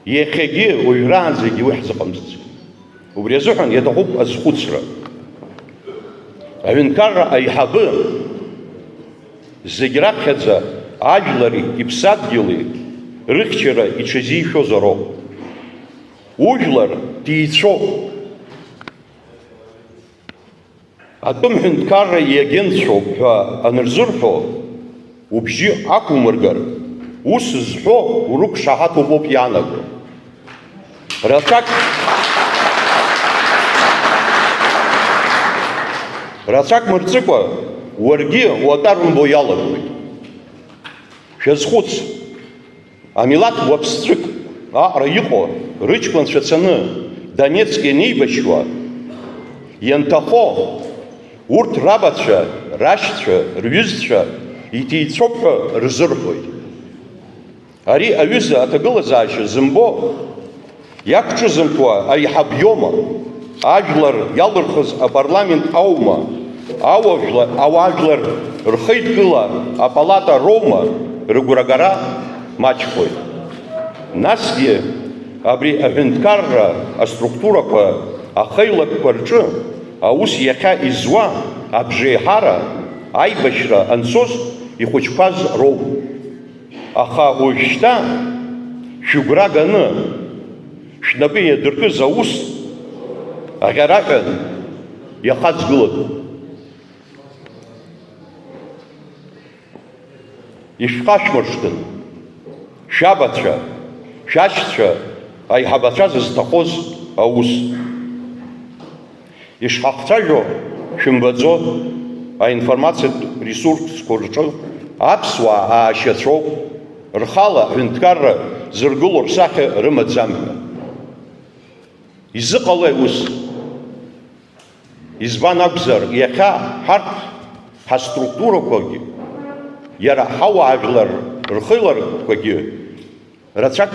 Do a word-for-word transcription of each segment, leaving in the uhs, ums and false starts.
Иахьагьы уажәраанӡагьы уи ҳзыҟамҵаӡеит. Убри азыҳәан иаҭахуп азхәыцра. Аҳәынҭқарра аиҳабы зегь раԥхьаӡа ажәлари иԥсадгьыли рыхьчара иҽазишәозароуп. Ужәлар дицәоуп. Атәым ҳәынҭқарра иагентцәоуп ҳәа анырзырҳәо, убжьы ақәумыргар, ус зҳәо урықәшаҳаҭуп ауп иаанаго. Рацәак, рацәак мырҵыкәа, уаргьы уатәа рымбо иалагоит. Шәазхәыц, амилаҭ уаԥсҵәык аҟара иҟоу рыҷкәынцәа цаны Донецк ианеибашьуа, ианҭахо, урҭ рабацәа, рашьцәа, рҩызцәа иҭицәоуп ҳәа рзырҳәоит. Ари аҩыза аҭагылазаашьа зымбо, иақәҿызымҭуа аиҳаб иоума, ажәлар иалырхыз апарламент аума, ауажәла-, ауаажәлар рхеидкыла апалата роума рыгәрагара маҷхоит. Насгьы абри аҳәынҭқарра аструктурақәа ахеилакқәа рҿы аус иахьа изуа абжеиҳара аибашьра анцоз ихәыҷқәаз роуп. Аха уажәшьҭа шәыгәра ганы, шәнапы иадыркыз аус аӷьараҳәан иахаҵгылатәуп. Ишәхашәмыршҭын, шәабацәа, шәашьцәа, аиҳабацәа зызҭахоз аус. Ишҳахцәажәо шәымбаӡо, аинформациатә ресурсқәа рҿы аԥсуаа аашьацәоуп, рхала аҳәынҭқарра зыргыло рсахьа рымаӡам ҳәа. Изыҟалеи ус? Избан акәзар, иахьа ҳарҭ ҳаструктурақәагьы, иара ҳауаажәлар рхеилакқәагьы рацәак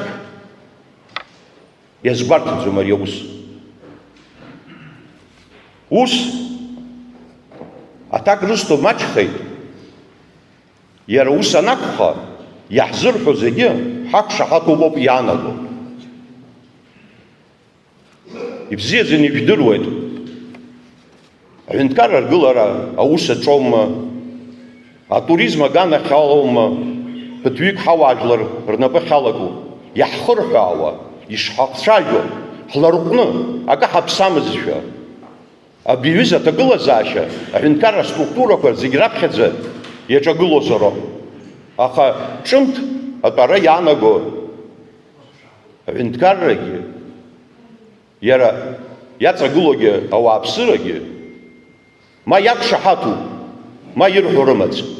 иазгәарҭаӡом ари аус. Ус аҭак рызҭо маҷхеит, иара ус анакәха, иаҳзырҳәо зегьы ҳақәшаҳаҭуп ауп иаанаго. Ибзиаӡаны ижәдыруеит, аҳәынҭқарра аргылара аус аҿоума, атуризм аганахь алоума, ԥыҭҩык ҳауаажәлар рнапы ахьалаго, иаҳхырҳәаауа, ишҳахцәажәо, ҳларҟәны, акы ҳаԥсамызшәа. Абри аҩыза аҭагылазаашьа аҳәынҭқарра аструктурақәа зегь раԥхьаӡа иаҿагылозароуп. Аха ҿымҭ атәара иаанаго аҳәынҭқаррагьы, иара иаҵагылоугьы ауааԥсырагьы ма иақәшаҳаҭуп, ма ирҳәо рымаӡам.